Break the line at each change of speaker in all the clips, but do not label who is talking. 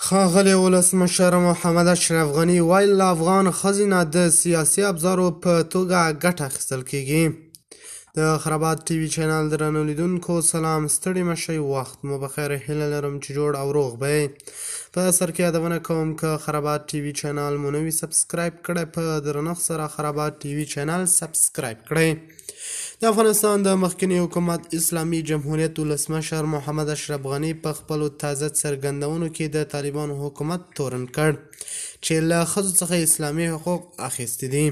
ښاغلی ولسمشر محمد اشرف غني وایي، له افغان ښځې نه د سیاسي ابزارو په توګه ګټه اخیستل کیږي. د خرابات ټي وي چینل درنو لیدونکو سلام، ستړي مه شئ، وخت مو بخیر، هیله لرم چې جوړ او روغ به یئ. په سر کې یادونه کوم، که خرابات ټي وي چینل مو نه وي سبسکرایب کړی، په درنښت سره خرابات ټي وي چینل سبسکرایب کړئ. د افغانستان د مخکني حکومت اسلامي جمهوریت ولسمشر محمد اشرف غني په خپلو تازه څرګندونو کې د طالبانو حکومت تورن کړ چې له ښځو څخه اسلامي حقوق اخیستي دي.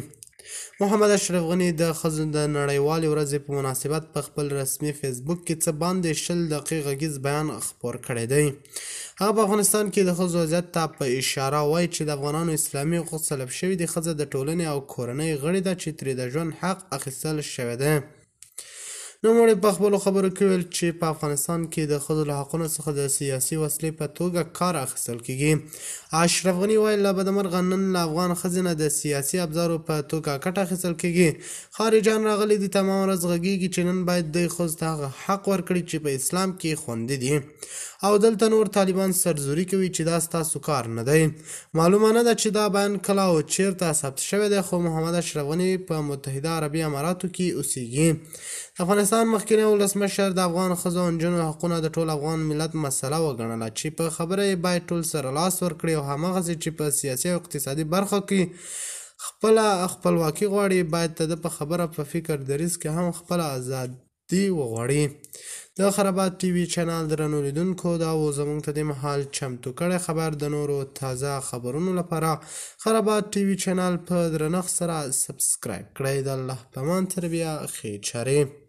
محمد اشرف غني د ښځو د نړیوالې ورځې په مناسبت په خپل رسمي فیسبوک کې څه باندې 20 دقیقې غږیز بیان خپور کړی دی. هغه په افغانستان کې د ښځو وضعیت ته په اشاره وایي چې د افغانانو اسلامي حقوق سلب شوي دي. ښځه د ټولنې او کورنۍ غړې ده چې ترې د ژوند حق اخیستل شوی دی. نوموړي په خپلو خبرو کې وویل چې په افغانستان کې د ښځو له حقونو څخه د سیاسي وسلې په توګه کار اخیستل کیږي. اشرف غني وایي، له بده مرغه نن له افغان ښځې نه د سیاسي ابزارو په توګه ګټه اخیستل کیږي. خارجان راغلي دي، تمام ورځ غږیږي چې نن باید دوی ښځو ته هغه حق ورکړي چې په اسلام کې خوندي دي، او دلته نور طالبان سرزوري کوي چې دا ستاسو کار نه دی. معلومه نه ده چې دا بیان کله او چیرته ثبت شوی دی، خو محمد اشرف غني په متحده عربي اماراتو کې اوسیږي. د افغانستان مخکنی ولسمشر د افغان ښځو او نجونو حقونه د ټول افغان ملت مسله وګڼله چې په خبره یې باید ټول سره لاس ورکړي او هماغسې چې په سیاسي او اقتصادي برخو کې خپله خپلواکي غواړي، باید د ده په خبره په فکر دریځ کې هم خپله ازادي وغواړي. د خرابات ټي وي چینل درنو لیدونکو، دا و زموږ ته دې مهال چمتو کړی خبر. د نورو تازه خبرونو لپاره خرابات ټي وي چینل په درنښت سره سبسکرایب کړئ. د الله په امان، تر بیا، ښې چارې.